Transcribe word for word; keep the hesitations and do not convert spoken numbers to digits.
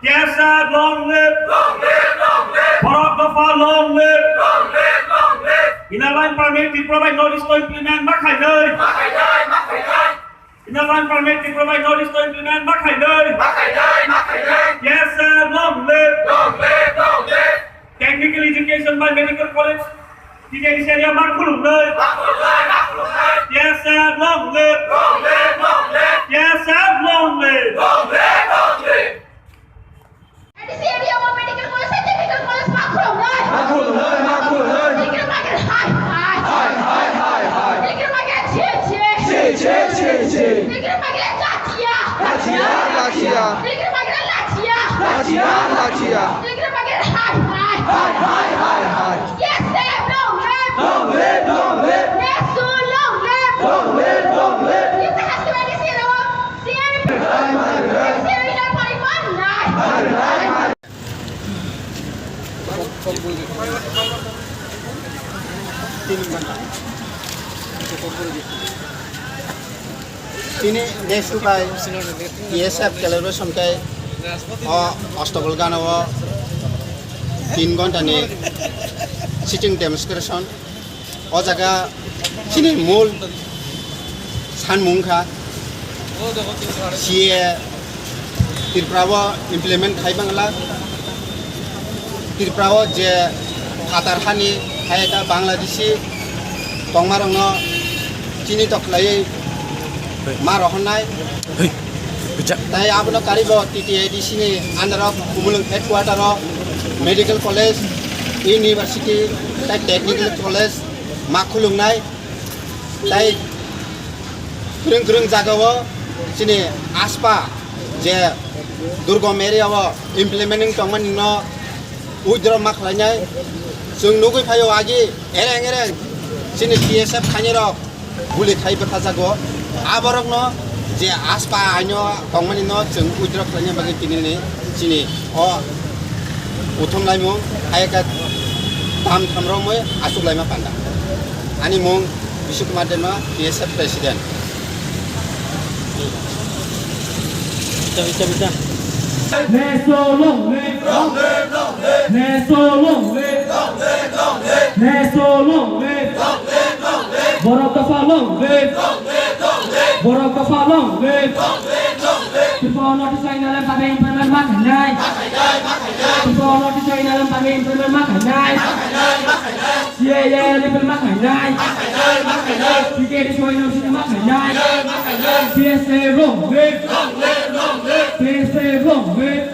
Yes, sir. Long live. Long live, long live. Borok Dopha, long live. Long live, long live. Inner line permit Tripura bai North East o implement ma khainai. Ma khainai, ma khainai. Inner line permit Tripura bai North East o implement ma khainai. Ma khainai, ma khainai. Yes, sir. Long live. Long live, long live. Technical education by medical college. T T A D C area ma khulumnai. Ma khulumnai, ma khulumnai. Yes, sir. Long live. Long live, long live. Yes, sir. Long live. Long live, long live. T T A D C area ma medical college, technical college ma khulumnai. Ma khulumnai, ma khulumnai. Degree magir hai hai. Hai, hai, hai, hai. Degree magir chi chi. Chi, chi, chi, chi. Degree magir latia. Latia, latia. Degree magir latia. Latia, latia. Degree magir hai hai. Hai, hai, hai, hai. Yes, sir, long live. Long live, long live. Nesu, long live. Long live, long live. Kita has to be seen. Sir, sir, we have five one nine. Tini next to kai T S F celebration kai o Ostobol gana o tin ghonta ni sitting demonstration. O jaga chini mol sanmung kha C A A Tripura o implement khai bangla. Tripura o je phatar hani hai ta Bangladeshi tongmarokno chini toklaiwi ma rohornai. Tei abono karibo T T A D C ni under o Khumulwng headquarter o medical college, university tei technical college ma khulungnai. Tei kwrwng kwrwng jagao chini aspa je durgom area o implementing tongmani no withdraw ma khlainai. Chwng nugwi phaio agi ereng ereng chini T S F khainai rok guli khai bwthajago. Aborokno je aspa aino tongmani no chwng withdraw khlaina bagwi tinini chini o uthum laimung hai khe tam tham romwi aswk laima panda. Ani mung Bishnu Kumar Debbarma, T S F President. Bisa, bisa, bisa. Neso long live. Long live, long live. Neso long live. Long live, long live. Neso long live. Long live, long live. Borok Dopha long live. Long live, long live. Borok Dopha long live. Long live, long live. Tripura North East o inner line permit implement ma khainai. Ma khainai, ma khainai. Tripura North East o inner line permit implement ma khainai. Ma khainai, ma khainai. C A A implement ma khainai. Ma khainai, ma khainai. T T A D C o university ma khainai. Ma khainai, ma khainai. T S F long live. Long live, long live. T S F long live.